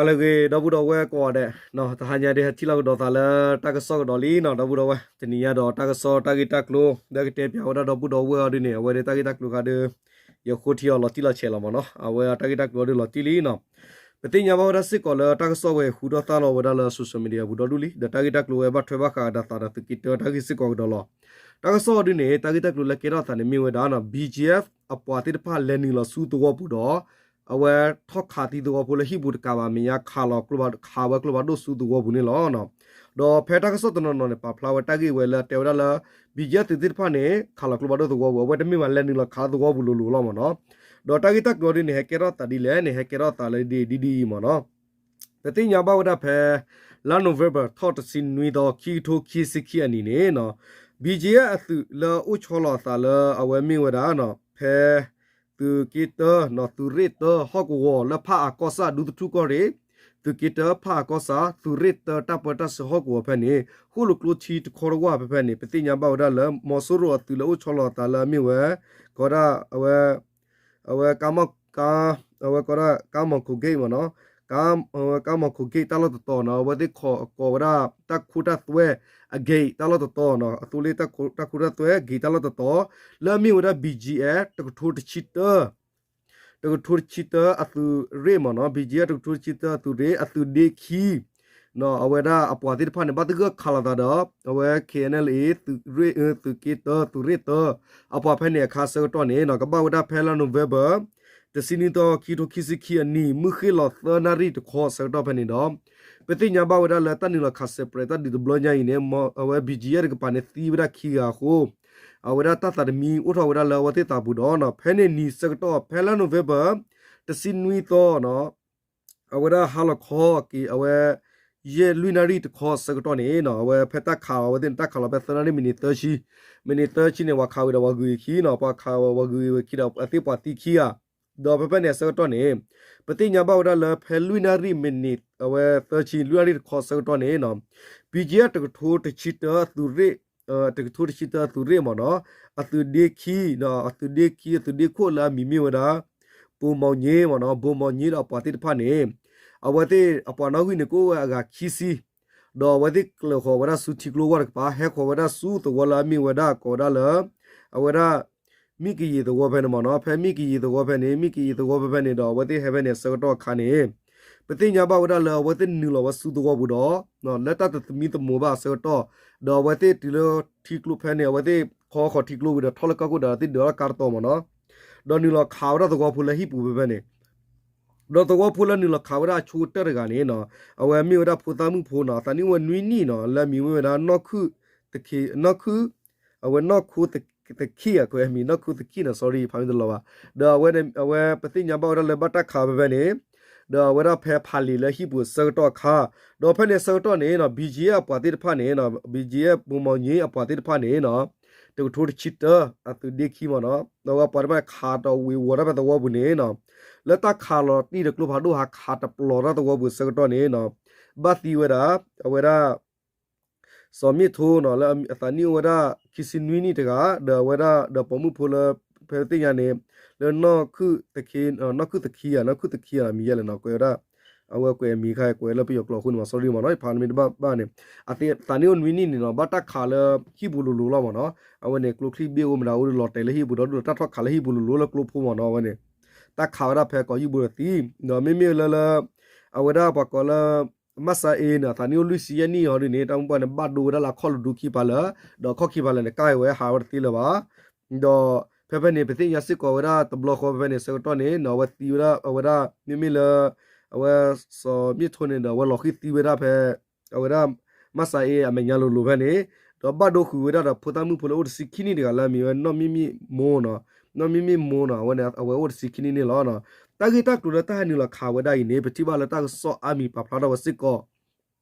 ဟါလၢအဂ့ၤ ဒီပုၢ်ဒီဝဲၢ်ကိးဂၤဒဲး, တဟါညါဒ်ဟဲထံၣ်လိာ်ကဒီးသးလၢတၢ်ကစီၣ်ကဒီးလံနီၤ ဒီပုၢ်ဒီဝဲၢ်, တနံၤညါဒီးတၢ်ကစီၣ်တၢ်ဂ့ၢ်တၢ်ကျိၤ လၢကတဲပၠးဝဲဒၣ်ဒီပုၢ်ဒီဝဲၢ်အီၤဒ်န့ၣ် အဝဲဒၣ်တၢ်ဂ့ၢ်တၢ်ကျိၤခါဒ် ယဃိထံအီၤလီၤတံၢ်လီၤဆဲးလီၤမ့ၢ်နီၤ, အဝဲတၢ်ဂ့ၢ်တၢ်ကျိၤအီၤဒ်လီၤတံၢ်လံနီၤ. ပသ့ၣ်ညါဘၣ်ဝဲဒၣ်စ့ၢ်ကီးလၢတၢ်ကစီၣ်ဝဲဟူထီၣ်သါလီၤဝဲဒၣ်လၢ social media ပူၤဒီဒူၣ်လံ ဒီးတၢ်ဂ့ၢ်တၢ်ကျိၤဝဲဘၣ်ထွဲဘၣ်ဃးဒီးသးဒီးသုးက့တၢတၢ်ဂ့ၢ်စ့ၢ်ကီးကဒီးလီၤ. တၢ်ကစီၣ်အီၤဒ်န့ၣ် တၢ်ဂ့ၢ်တၢ်ကျိၤလၢကဲထီၣ်သးန့ၣ်မ့ၢ်ဝဲဒၣ်နီၤ ဘံကၠံအၣ် အပှၤသ့ၣ်တဖၣ်လဲၤနုာ်လီၤဆူသဝီပူၤဒီး အဝဲထီၣ်ခးသံသဝီဖိလၢဟံၣ်ပူၤတကးဘၣ် မဲာ်ညါခးလီၤကျိဖးဒိၣ်ဆူသဝီပူၤန့ၣ်လီၤ. ဒီးဖဲတၢ်ကစီၣ်တနီၤနီၤန့ၣ် ပာ်ဖျါဝဲတၢ်ဂ့ၢ်ဝဲလၢတဲဝဲဒၣ်လၢ ဘံကၠံအၣ် သုးသ့ၣ်တဖၣ်န့ၣ် ခးလီၤကျိဖးဒိၣ်သဝီပူၤ အဝဲတမ့ၢ်ဘၣ်လဲၤနုာ်လီၤခးသဝီပူၤလိၤလိၤလီၤမ့ၢ်နီၤ. ဒီးတၢ်ဂ့ၢ်တၢ်ကျိၤအီၤဒ်န့ၣ် ဟဲကဲထီၣ်သးဒ်လဲၣ်န့ၣ် ဟဲကဲထီၣ်သးလၢဒ်ဒ်အံၤမ့ၢ်နီၤ. ပသ့ၣ်ညါဘၣ်ဝဲဒၣ်ဖဲ လါ November ထီၣ်တဆံနွံသီ ခံကထိခံဆံခံအနံၤန့ၣ်နီၤ ဘံကၠံအၣ် အသုးလၢအအိၣ်ဆီလီၤအသးလၢအဝဲမ့ၢ်ဝဲဒၣ်နီၤ ဖဲ သုးက့တၢနီၤ သုးရ့ၣ်တၢ ဟီၣ်ကဝီၤလၢဖၣ်အၣ်ကီၢ်ဆၣ်ဒူသထူၣ်ကီၢ်ရ့ၣ် သုးက့တၢ ဖၣ်အၣ်ကီၢ်ဆၣ် သုးရ့ၣ်တၢ တၢ်ပၢတၢ်ဆှၢဟီၣ်ကဝီၤဖဲန့ၣ် ဃိၣ်လိာ်ကျိထံတခီတဝၢ်ဖဲဖဲန့ၣ် ပသ့ၣ်ညါဘၣ်ဝဲဒၣ်လၢ မီၤစိရိၤအသုးလၢအိၣ်ဆီလီၤအသးလၢအမ့ၢ်ဝဲ ကီးဒၣ် အဝဲ အဝဲ ကါမီၤ ကါ အဝဲကီးဒၣ် ကါမီၤခိၣ် gate မ့ၢ်နီၤ, ကါ အဝဲကါမီၤခိၣ် gate တၢ်လီၢ်တတီၤနီၤ အဝဲသ့ၣ်ခိးကိးဝဲဒၣ် တၢ်ခိတၢ်သွဲအ gate တၢ်လီၢ်တတီၤနီၤ အသိလ့ၣ်တၢ်ခိတၢ်သွဲ gate တၢ်လီၢ်တတီၤ လၢအမ့ၢ်ဝဲဒၣ် ဘံကၠံအၣ် တကထိတဆံတၢ တကထိတဆံတၢအသုးရ့ၣ်မ့ၢ်နီၤ, ဘံကၠံအၣ် တကထိတဆံတၢအသုးရ့ၣ် အသုးဒ့ခံ အဝဲဒၣ်အပှၤသ့ၣ်တဖၣ်န့ၣ် ဘၣ်သဂၢၢ်ခးလိာ်သးဒီး အဝဲ KNLA သုးရ့ၣ် သုးက့တၢ သုးရ့ၣ်တၢ အပှၤဖဲန့ၣ်အခါဆၢကတီၢ်န့ၣ်နီၤ ကဘၣ်ဝဲဒၣ်ဖဲလါ November တဆံနွံသီ ခံကထိခံဆံခံအနံၤ မုၢ်ဃ့ၢ်လီၤသၢနၣ်ရံၣ်တခီဆၢကတီၢ်ဖဲန့ၣ်ဒီး ပသ့ၣ်ညါဘၣ်ဝဲဒၣ်လၢတၢ်နုာ်လီၤခးစဲးပြဲးတၢ်ဒုးတဘျီညါအံၤန့ၣ် အဝဲ ဘံကၠံအၣ် တကပၤန့ၣ် သံဝဲဒၣ်ခံဂၤအဃိ အဝဲဒၣ်တၢ်သးတမံအိၣ်ထီၣ်ဝဲဒၣ်လၢအဝဲသ့ၣ်သးပူၤဒီးနီၤ ဖဲန့ၣ်နံၤဆၢကတီၢ် ဖဲလါ November တဆံနွံသီနီၤ အဝဲဒၣ်ဟါလီၤခီက့ၤ အဝဲ ယဲၢ်လွံၢ်နၣ်ရံၣ်တခီဆၢကတီၢ်န့ၣ်နီၤ အဝဲဖဲတၢ်ခးအဝဲသ့ၣ်န့ၣ် တၢ်ခးလီၤဖဲသၢနၣ်ရံၣ် မံးနံးသၢဆံ, မံးနံးသၢဆံန့ၣ် ပှၤခးဝံၤဒီးပှၤဂုာ်အခံနီၤ ပှၤခးဝံၤဝဲဂုာ်ဝဲခံဒီး အဝဲသ့ၣ်ပှၤသံခံဂၤ ဒီးဖဲဖဲန့ၣ်အဆၢကတီၢ်န့ၣ် ပသ့ၣ်ညါဘၣ်ဝဲဒၣ်လၢဖဲလွံၢ်နၣ်ရံၣ် မံးနံး အဝဲသၢဆံ လွံၢ်နၣ်ရံၣ်တခီဆၢကတီၢ်န့ၣ်နီၤ ဘံကၠံအၣ် တကထိတဆံတၢသုးရ့ၣ် တကထိတဆံတၢသုးရ့ၣ်မ့ၢ်နီၤ အသုးဒ့ခံ အသုးဒ့ခံ အသုးဒ့ခိၣ်လၢအမံၤမ့ၢ်ဝဲဒၣ် ဘိမီၤည့မ့ၢ်နီၤ ဘိမီၤည့ဒီးအပှၤသ့ၣ်တဖၣ်န့ၣ် အဝဲသ့ၣ်အပှၤနီၣ်ဂံၢ်န့ၣ် ကအိၣ်ဝဲအဂၤခံဆံ ဒီးအဝဲသ့ၣ်ကျၢၤဃီၤဝဲဒၣ်ဆူထံကျိဝၢ်တကပၤ ဟဲဃီၤဝဲဒၣ်ဆူသဝီလၢအမ့ၢ်ဝဲဒၣ်ကိးဝဲဒၣ်လၢ အဝဲဒၣ် မံးကယံၤသဝီဖဲန့ၣ်မ့ၢ်နီၤ ဖဲမံးကယံၤသဝီဖဲန့ၣ် မံးကယံၤသဝီဖဲဖဲန့ၣ်ဒီး အဝဲသ့ၣ်ဟဲဖဲန့ၣ်အဆၢကတီၢ်အခါန့ၣ် ပသ့ၣ်ညါဘၣ်ဝဲဒၣ်လၢအဝဲသ့ၣ်နုာ်လီၤဝဲဆူသဝီပူၤဒီး လၢတၢ်တသမံသမိးဘၣ်အဆၢကတီၢ် ဒီးအဝဲသ့ၣ်တုၤလၢထံကျိဖဲန့ၣ် အဝဲသ့ၣ်ခီဃီၤထံကျိဝံၤဒီးထီၣ်လၢကီၢ်ခိၣ်ဒီးသ့ၣ်ဒုးထီၣ်ကါတတီၤမ့ၢ်နီၤ ဒီးနုာ်လီၤခးဝဲဒၣ်သဝီဖိလၢဟံၣ်ပူၤဖဲဖဲန့ၣ် ဒီးသဝီဖိလၢနုာ်လီၤခးဝဲဒၣ်အဆိကတၢၢ်တဂၤန့ၣ်နီၤ အဝဲမ့ၢ်ဝဲဒၣ်ဖိသၣ်မုၣ်ဖိနီၤ အသးနံၣ်အိၣ်ဝဲနွံနံၣ်နီၤ လၢအမံၤမ့ၢ်ဝဲဒၣ် နီၢ်ခုၣ် နီၢ်ခုၣ် အဝဲနီၢ်ခိသခံ အမံၤနီၢ်ခိသခံနီၤ sorry ဖးမ့ၢ်တလီၤဘၣ် ဒီးအဝဲ အဝဲပသ့ၣ်ညါဘၣ်ဝဲဒၣ်လၢဘၣ်တၢ်ခးဖဲဖဲန့ၣ် ဒီးအဝဲဒၣ်ဖဲဖးလံာ်လၢဟံၣ်ပူၤအဆၢကတီၢ်အခါ ဒီးဖဲန့ၣ်အဆၢကတီၢ်န့ၣ်နီၤ ဘံကၠံအၣ် အပှၤသ့ၣ်တဖၣ်န့ၣ်နီၤ ဘံကၠံအၣ် ဘိမီၤည့အပှၤသ့ၣ်တဖၣ်န့ၣ်နီၤ တကထိတဆံတၢ အသုးဒ့ခံမ့ၢ်နီၤ ဒီးအဝဲပှၤတဖၣ်န့ၣ်ခးတဝ့ၤဝီၤတၢ်ဖဲသဝီပူၤန့ၣ်နီၤ လၢတၢ်ခးလီၤတံၢ်ဒီးကျိဖးဒိၣ်ဟးခးတပျီၤတၢ်သဝီပူၤအဆၢကတီၢ်န့ၣ်နီၤ ဘၣ်သံဝဲဒၣ် အဝဲဒၣ် စီၤမ့ၣ်ထိနီၤ လၢအသးနံၣ်အိၣ်ဝဲဒၣ်ခံဆံနွံနံၣ်တဂၤ ဒီးအဝဲဒၣ်ဒီးပိာ်မုၣ်ဖိလၢ ဖဲပသ့ၣ်ညါန့ၣ် လၢ နီၢ်ခုၣ်သခံ နီၢ်ခုၣ်သခံဧါ နီၢ်ခုၣ်သခံဧါ မံၤယဲလဲၣ်နီၤ ကွဲးဝဲဒၣ် အဝဲကွဲးအမံၤခါ ကွဲးလၢပယီၤကျိာ်အဃိန့ၣ်မ့ၢ် sorry မ့ၢ်နီၤ ဖးမ့ၢ်တဘၣ်ဘၣ်န့ၣ် အသးနံၣ်အိၣ်နွံနံၣ်န့ၣ်နီၤ ဘၣ်တၢ်ခးလၢဟံၣ်ပူၤလိၤလိၤလီၤမ့ၢ်နီၤ အဝဲန့ၣ် ကျိချံဘ့ၣ်အိၣ်မတၤအိၣ်ဒီးလီၤတဲာ်လၢဟံၣ်ပူၤဒီးဒိၣ်ဒီးတၢ်ထီၣ်ခးလၢဟံၣ်ပူၤလိၤလိၤလၢကျိဖိမ့ၢ်နီၤ အဝဲန့ၣ် တၢ်ခးဝဲဒၣ်ဖဲကီးယုၢ်ဘိဒီးသံ ဒီးမ့မ့ၢ်လၢလၢ အဝဲဒၣ်ပှၤကိးလၢ မၣ်ဆါအ့န့ၣ် အသးနံၣ်အိၣ်လွံၢ်ဆံယဲၢ်နံၣ်ဟီဒ်န့ၣ် တၢ်မုၢ်ပှၢ်န့ၣ် ဘၣ်ဒိဝဲဒၣ်လၢအခီၣ်လူၤဒူခံပၤလၢ ဒီးအခီၣ်ခံပၤလၢာ်န့ၣ် ကၢ်ဝဲဟးဝဲတသ့လၢၤဘၣ် ဒီးဖဲဖဲန့ၣ် ပသ့ၣ်ညါစ့ၢ်ကီးဝဲဒၣ်တဘျီဃီဖဲဖဲန့ၣ် ဆၢကတီၢ်န့ၣ်နီၤ အဝဲသံဝဲဒၣ် အဝဲဒၣ် မ့မ့ၢ်လၢ အဝဲစီၤမ့ၣ်ထိန့ၣ်ဒီး အဝဲလီၤဃံၤသံဝဲဒၣ်ဖဲ အဝဲဒၣ် မၣ်ဆါအ့အမဲာ်ညါလိၤလိၤဖဲန့ၣ် ဒီးဘၣ်ဒိဃုာ်ဝဲဒၣ်ဒီးဖိသၣ်မုၣ်ဖိလၢအိၣ်တဆံခံနံၣ်တဂၤလၢအမံၤဝဲ နီၢ်မံမံမိၢ်နီၤ နီၢ်မံမံမိၢ်နီၤ အဝဲန့ၣ် အဝဲအိၣ်တဆံခံနံၣ်န့ၣ်လီၤ. တၢ်ဂ့ၢ်တၢ်ကျိၤလၢတၢ်ဟဲနုာ်လီၤခးဝဲဒၣ်အံၤန့ၣ် ပထံၣ်ဘၣ်လၢတၢ်ကစီၣ်အါမံၤပာ်ဖျါထီၣ်ဝဲစ့ၢ်ကီး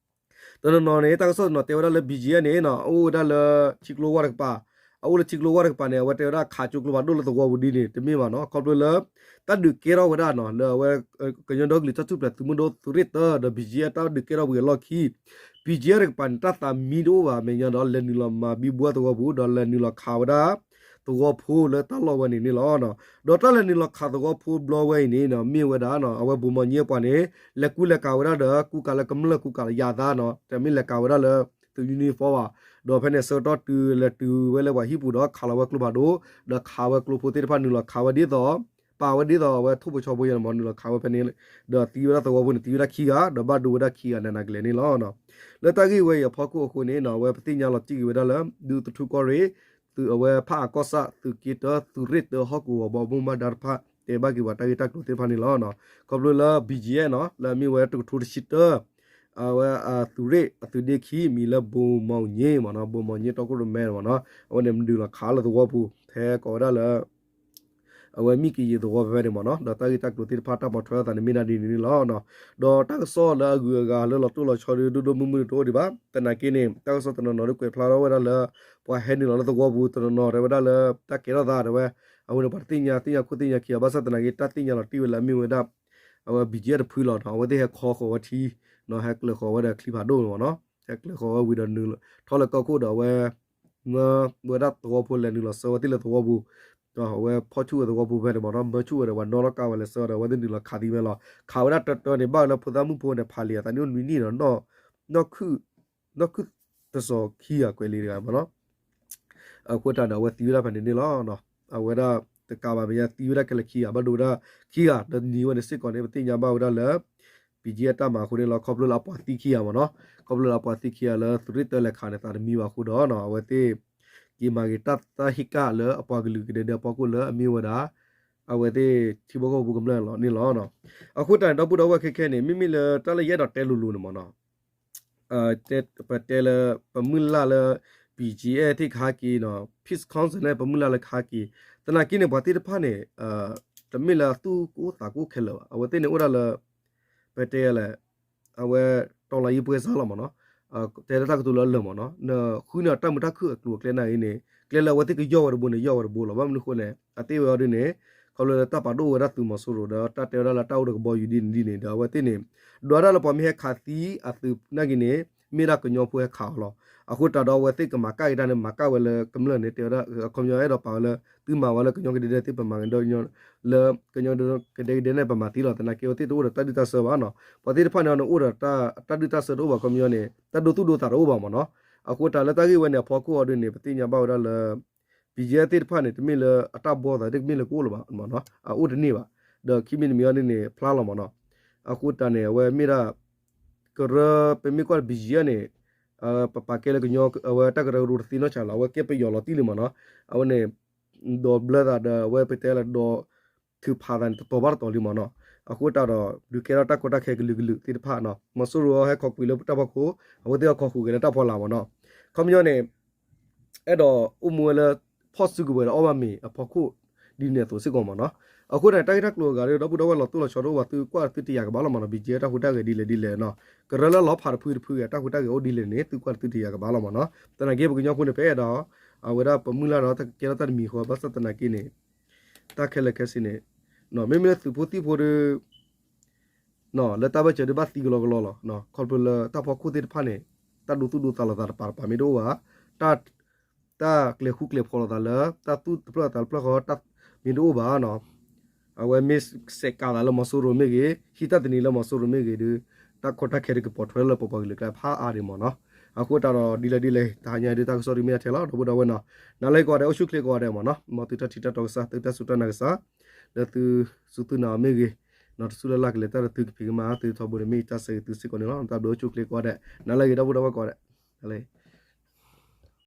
တနီၤနီၤန့ၣ် တၢ်ကစီၣ်တနီၤတဲဝဲဒၣ်လၢ ဘံၣ်ကၠံအၣ် န့ၣ်နီၤ အအိၣ်ဝဲဒၣ်လၢထံကျိဝၢ်တကပၤ, အအိၣ်လၢထံကျိဝၢ်တကပၤန့ၣ် အဝဲတဲဝဲဒၣ်ခးကၠိကျိဖးဒိၣ်လၢသဝီပူၤဒ်န့ၣ် တမ့ၢ်ဘၣ်နီၤ ခီဖျိလၢ တၢ်ဒုးကဲထီၣ်ဝဲဒၣ်နီၤ လၢအဝဲ ကညီဒီကလုာ်တၢ်ထူၣ်ဖျဲးသုးမုၢ်ဒိၣ်သုးရ့ၣ်တၢဒီး ဘံၣ်ကၠံအၣ် တၢ်ဒုးကဲထီၣ်ဝံၤအလီၢ်ခံ ဘံၣ်ကၠံအၣ် တကပၤန့ၣ် တၢ်သးမံတအိၣ်ဘၣ် မဲာ်ညါဒီး လဲၤနုာ်လီၤမၤဘံဘူသဝီပူၤ ဒီးလဲၤနုာ်လီၤခးဝဲဒၣ် သဝီဖိလၢတၢ်လီၢ်ဝဲန့ၣ်န့ၣ်လီၤ. ဒီးတၢ်လဲၤနုာ်လီၤခးသဝီဖိဘျီဝဲအံၤန့ၣ် မ့ၢ်ဝဲဒၣ် အဝဲဗိုလ်မှူးကြီးအပှၤန့ၣ် လဲၤကူလဲၤကၤဝဲဒၣ်ဒီး ကူကၤလၢကမျၢၢ်ကူကၤလၢယၤသးနီၤ တမ့ၢ်လဲၤကၤဝဲဒၣ်လၢ သူ uniform ဘၣ်. ဒီးဖဲန့ၣ်ဆၢကတီၢ်တုၤလဲၤတုၤဝဲလၢပှၤဟံၣ်ပူၤဒီးခးလီၤဝဲကျိဖးဒိၣ် ဒီးခးဝဲကျိဖိသ့ၣ်တဖၣ်နုာ်လီၤခးဝဲဒ်သိး ပာ်ဝဲဒ်သိးအဝဲထိၣ်ဖိဆီဖိယဲန့ၣ်မ့ၢ်နုာ်လီၤခးဝဲဖဲန့ၣ် ဒီးသံဝဲဒၣ်သဝီဖိန့ၣ် သံဝဲဒၣ်ခံဂၤ ဒီးဘၣ်ဒိဝဲဒၣ်ခံဂၤန့ၣ်နာ်ကလဲာ်န့ၣ်လီၤ. လၢတၢ်ဂ့ၢ်ဝဲအံၤအဖီခိၣ်အဃိန့ၣ် အဝဲပသ့ၣ်ညါလီၤတံၢ်က့ၤဝဲဒၣ်လၢ ဒူသထူကီၢ်ရ့ၣ် သုးအဝဲဖးအကီၢ်ဆၣ် သုးက့တၢ သုးရ့ၣ်တၢဟီၣ်ကဝီၤဘီမုၢ်ဘၣ်ဒါတဖၣ် တဲဘၣ်က့ၤပှၤတၢ်ဂ့ၢ်တၢ်ကျိၤသ့ၣ်တဖၣ်န့ၣ်လီၤ. ခီဖျိလၢ ဘီကၠံအဲၣ် နီၤ လၢအမ့ၢ်ဝဲတကထိတဆံတၢ အဝဲအသုးရ့ၣ်အသုးဒ့ခံ မံၤလၢ ဗိုလ်မှူးကြီး မ့ၢ်နီၤ ဗိုလ်မှူးကြီး တီခိၣ်ရိၣ်မဲ မ့ၢ်နီၤ အဝဲန့ၣ်မနုၤလီၤခးလၢသဝီပူၤ ဟဲကိးဝဲဒၣ်လၢ အဝဲမ့ၢ်ကယံၤသဝီဖဲဖဲန့ၣ်မ့ၢ်နီၤ ဒီးတၢ်ဂ့ၢ်တၢ်ကျိၤသ့ၣ်တဖၣ်တၢ်ပိာ်ထွဲအသးန့ၣ်မ့ၢ်ဒၣ်ဒ်န့ၣ်န့ၣ်လီၤ. ဒီးတၢ်ကစီၣ်လၢအဂုၤအဂၤလၢလီၤတိၢ်လီၤဆီဒီး ဒိၣ်ဒိၣ်မုၢ်မုၢ်တအိၣ်ဒံးဘၣ်. သနာ်က့န့ၣ် တၢ်ကစီၣ်တနီၤနီၤဒ်ကွဲးဖျါထီၣ်ဝဲဒၣ်လၢ ပှၤဟဲနုာ်လီၤလၢသဝီပူၤတနီၤနီၤတဲဝဲဒၣ်လၢ တၢ်ကဲထီၣ်သးတဲဝဲ အဝဲန့ၣ်ပှၤတသ့ၣ်ညါသ့ၣ်ညါခိၣ်သ့ၣ်ညါခံဂၤ ဘၣ်ဆၣ်သနာ်က့ တၢ်သ့ၣ်ညါလီၤတံၢ်ဝဲလၢအမ့ၢ်ဝဲဒၣ် အဝဲ ဘီကၠံအဲၣ် တဖုလီၤနီၤ အဝဲသ့ၣ်ဟဲခီဃီၤဝဲထံ ဟဲကျၢၤဃီၤဝဲဒီးချံဖးဒိၣ်မ့ၢ်နီၤ ဟဲကျၢၤဃီၤဝဲဝံၤဒီးနုာ်ထီၣ်လၢကီၢ်ခိၣ်ဒီးအဝဲ မၢဝဲဒၣ်သဝီဖိလဲၤနုာ်လီၤဆှၢဝဲသ့ၣ်လၢသဝီပူၤ ဒီးအဝဲဖီၣ်ဆူၣ်ဝဲသဝီပူၤဖဲန့ၣ်မ့ၢ်နီၤ မၢဆူၣ်ဝဲဒီးပှၤနီၣ်ထီၣ်ကါဝဲလဲၤဆှၢဒီး အဝဲသ့ၣ်နုာ်လီၤခးသံဝဲလီၤ. ခးဝဲဒၣ်တၢတၢန့ၣ် ဘၣ်ဝဲလၢဖိသၣ်မုၣ်ဖိန့ၣ် ဖးလံာ်အသးနံၣ်အိၣ်နွံနံၣ်ဒီး နီၢ်ခုၣ်တစီၤခံဂၤကွဲးလံတဂၤမ့ၢ်နီၤ အဃိတၢ်ဒီး အဝဲသံဝဲဒၣ်ဖဲန့ၣ်န့ၣ်လီၤ. အဝဲဒၣ်တကးဘၣ်မဲာ်ညါသံဝဲဒၣ်ခဲလၢာ်ခံဂၤ ဘၣ်ဒိဝဲဒၣ်ခံဂၤ ဒီးနံၤဝဲန့ၣ်စ့ၢ်ကီးန့ၣ် ပသ့ၣ်ညါဘၣ်ဝဲဒၣ်လၢ ဘီကၠံအဲၣ် တၢ်မၤအဃိန့ၣ်လီၤ. ခီဖျိလၢအပှၤသံခံဂၤမ့ၢ်နီၤ ခီဖျိလၢအပှၤသံခံဂၤလၢသုးရ့ၣ်တၢလဲၤခးန့ၣ် သးတမံဘၣ်အဃိဒီး အဝဲသ့ၣ် က့ၤမၤက့ၤတၢ်သၣ်ဟ့ၣ်ကၣ်လၢအပှၤကလုာ်ကဒဲကဒဲအဖီခိၣ်လၢအမ့ၢ်ဝဲဒၣ် အဝဲသ့ၣ်ထံဖိကီၢ်ဖိကမျၢၢ်လီၤန့ၣ်လီၤ. အဃိတၢ်န့ၣ် ဒီပုၢ်ဒီဝဲၢ်ခဲခဲန့ၣ် မ့မ့ၢ်လၢတၢ်လၢယအဲၣ်ဒိးတဲလိၤလိၤန့ၣ်မ့ၢ်နီၤ ပတဲလၢ ပမုၢ်လၢ်လၢ ဘီကၠံအဲၣ် သ့ၣ်ခါက့ၤနီၤ Peace Council န့ၣ် ပမုၢ်လၢ်လၢခါက့ၤ သနာ်က့န့ၣ် ပှၤသ့ၣ်တဖၣ်န့ၣ် တမ့ၢ်လၢသူၣ်ကအိၣ်သးကအိၣ်ခဲလၢာ်ဘၣ် အဝဲသ့ၣ်န့ၣ်အိၣ်ဒၣ်လၢ ပတဲလဲၣ် အဝဲ တီလီၤယံၤပှဲၤစၢ်လီၤမ့ၢ်နီၤ တဲလၢတၢ်ကတိၤလၢအလၢာ်မ့ၢ်နီၤ နဃုန့ၢ်အတၢ်မုာ်တၢ်ခုၣ်အကျိၤအကျဲနာ်ဂ့ၤန့ၣ် ကျဲလၢအဝဲသ့ၣ်ကယီၢ်ဝဲတဘိန့ၣ် ယီၢ်ဝဲတဘိလီၤ. ဘၣ်မနုၤအဃိလဲၣ် အသ့ၣ်ဝဲအီၤဒ်န့ၣ် ခီဖျိလၢတၢ်ပာ်ဒိၣ်ဝဲဒၣ်သုးမီၤစိရိၤဒီး တၢ်တဲဝဲဒၣ်လၢတၢ်အိၣ်ဒီးကဘီယူၤဒ်န့ၣ်ဒ်န့ၣ်ဒီး အဝဲသ့ၣ်န့ၣ် ဒွးဒၣ်လၢပှၤမ့ၢ်ဟဲခးသံအသုးနာ်ဂ့ၤန့ၣ် မ့ၢ်ဒၣ်ကညီဖိဟဲခးအီၤလီၤ. အဃိတၢ်ဒီးအဝဲသ့ၣ်ကမၤကၣ်က့ၤတၢ်န့ၣ် မၤကၣ်ဝဲလၢကမျၢၢ်န့ၣ် တဲဝဲဒၣ် အခီပညီအဲၣ်ဒိးပာ်ဝဲလၢ သုမၤဝဲလၢကညီကဒဲကဒဲသ့ၣ် ပမၤကညီ လၢကညီကဒဲကဒဲန့ၣ် ပမၤသံလီၤ. သနာ်က့အဝဲသ့ၣ်တအိၣ်ဒီးတၢ်ဒုၣ်တၢ်ဆၢဘၣ်နီၤ ပှၤသ့ၣ်တဖၣ်န့ၣ် နအိၣ်ဒီးတၢ်ဒုၣ်တၢ်ဆၢတအိၣ်ဘၣ် ခီပညီန့ၣ် တၢ်ဒိသူၣ်ဒိသးတအိၣ်ဘၣ်မ့ၢ်နီၤ. အဃိတၢ်လၢတၢ်ဂ့ၢ်ဝဲန့ၣ် အဖီခိၣ်အီၤဒ်န့ၣ် ပသ့ၣ်ညါဘၣ်ဝဲဒၣ်လၢ ဘီကၠံအဲၣ် သ့ၣ်တဖၣ်န့ၣ် တမ့ၢ်လၢအတၢ်ဘီသးဒ်ကမ့ၢ်လၢကအိၣ်လၢၤဘၣ်မ့ၢ်နီၤ အအိၣ်တန့ၢ်ဘၣ်. ဒီးခံမံၤတမံၤအီၤဒ်န့ၣ် ဖျါလီၤမ့ၢ်နီၤ. အဃိတၢ်န့ၣ် အဝဲမ့ၢ်ဒၣ် ကရၢ ပမ့ၢ်ကွၢ် ဘီကၠံအဲၣ် န့ၣ် ပပာ်ကဲလၢကညီ အဝဲတၢ်ကရၢကရိတသ့နီတစဲးလီၤ. အဝဲကဲပယီၤလီၤတံၢ်လံမ့ၢ်နီၤ. အဝဲန့ၣ် ဒိးဘျၢသးဒီး အဝဲပတဲလၢဒိးထုးဖးသးန့ၣ် တတီၤဘၣ်တတီၤလံမ့ၢ်နီၤ. အဃိတၢ်ဒီး ဒုးကဲထီၣ်တၢ်ကီတၢ်ခဲကလုာ်ကလုာ်သ့ၣ်တဖၣ်နီၤ. မီၤစိရိၤဟဲခီကွံာ်လၢတၢ်ဖီခိၣ် အဝဲသ့ၣ်ဟဲခီဃုာ်က့ၤလၢတၢ်ဖီလာ်မ့ၢ်နီၤ. ခီပညီန့ၣ် အဲၣ်ဒိးအိၣ်မူဝဲလၢ ဖီၣ်စုကဝဲၤဒီးအီၣ်ဘၣ်မ့ၤအဖီခိၣ် ဒ်န့ၣ်အသိးစ့ၢ်ကီးမ့ၢ်နီၤ. အဃိန့ၣ် တၢ်ဂ့ၢ်တၢ်ကျိၤအဂၤဒီး ဒီပုၢ်ဒီဝဲၢ်လီၤတိၢ်လီၤဆီတအိၣ်ဘၣ် သုကွၢ်သုတယာ်ကဘၣ်လီၤမ့ၢ်နီၤ. ဘီကၠံအဲၣ် တၢ်ဟူးတၢ်ဂဲၤဒ်လဲၣ်ဒ်လဲၣ်နီၤ. ကရၢလၢလီၤဖးတဖုတဖုဂ့ၤ တၢ်ဟူးတၢ်ဂဲၤအိၣ်ဒ်လဲၣ်န့ၣ် သုကွၢ်သုတယာ်ကဘၣ်လီၤမ့ၢ်နီၤ. သနာ်က့ပကညီဖိန့ၣ် ပအဲၣ်ဒိး အဝဲဒၣ်ပမုၢ်လၢ်ဒီး တၢ်ကကဲထီၣ်တၢ်တမံၤဃီ ဘၣ်ဆၣ်သနာ်က့န့ၣ် တၢ်ခဲလၢာ်ခဲဆ့န့ၣ် မ့မ့ၢ်လၢသုးဖိသံၣ်ဖိဒီး လၢတၢ်ဘၢၣ်စၢၤဒုးဘၣ်သံကလီကလီလီၤ. ခီဖျိလၢတၢ်ဖီခိၣ်သ့ၣ်တဖၣ်န့ၣ် တၢ်ဒိသူၣ်ဒိသးလိာ်သးတပၤတပၤမ့ၢ်တအိၣ်ဘၣ်, တၢ် တၢ်ကျဲၤဃူကျဲၤဖိးလိာ်သးလၢ တၢ်သူၣ်တဖျၢၣ်သးတဖျၢၣ်ဃီ တၢ်မ့ၢ်တအိၣ်ဘၣ်နီၤ. အဝဲမ့ၢ်စဲးကးသးလၢမီၤစိရိၤမ့ၢ်ဂ့ၤ, ဟံးတၢ်သန့ၤလၢမီၤစိရိၤမ့ၢ်ဂ့ၤဒီး တၢ်ကီတၢ်ခဲတကပီၤထွဲလၢပပှၤကလုာ်ကျါဖးအါဒံးမ့ၢ်နီၤ. အဃိတၢ်ဒီးဒ်လဲၣ်ဒ်လဲၣ် တဟါညါဒ်တၢ်ကစီၣ်ဒ်မ့ၢ်ဒၣ်ထဲလီၤ ဒီပုၢ်ဒီဝဲၢ်နီၤ. နၤလၢဂ့ၤကိးဂၤဒဲးအိၣ်ဆူၣ်ချ့ကိးဂၤဒဲးမ့ၢ်နီၤ. မ်သုတၢ်ထံၣ်တၢ်တီကစၢ် သုတၢ်စူၢ်တၢ်နာ်ကစၢ် လၢသုစူၢ်သုနာ်အီၤမ့ၢ်ဂ့ၤ, တစူၢ်လၢ်လၢ်ကလဲၤတၢ်ဒီးသုကဖံးကမၤသုထီဘိန့ၣ် မ့ၢ်ယတၢ်ဆၢဂ့ၤသုစ့ၢ်ကီးန့ၣ်လီၤ. တၢ်ဘျုးအိၣ်ဆူၣ်ချ့ကိးဂၤဒဲး နၤလၢဂ့ၤဒီပုၢ်ဒီဝဲၢ်ကိးဂၤဒဲး နၤလၢ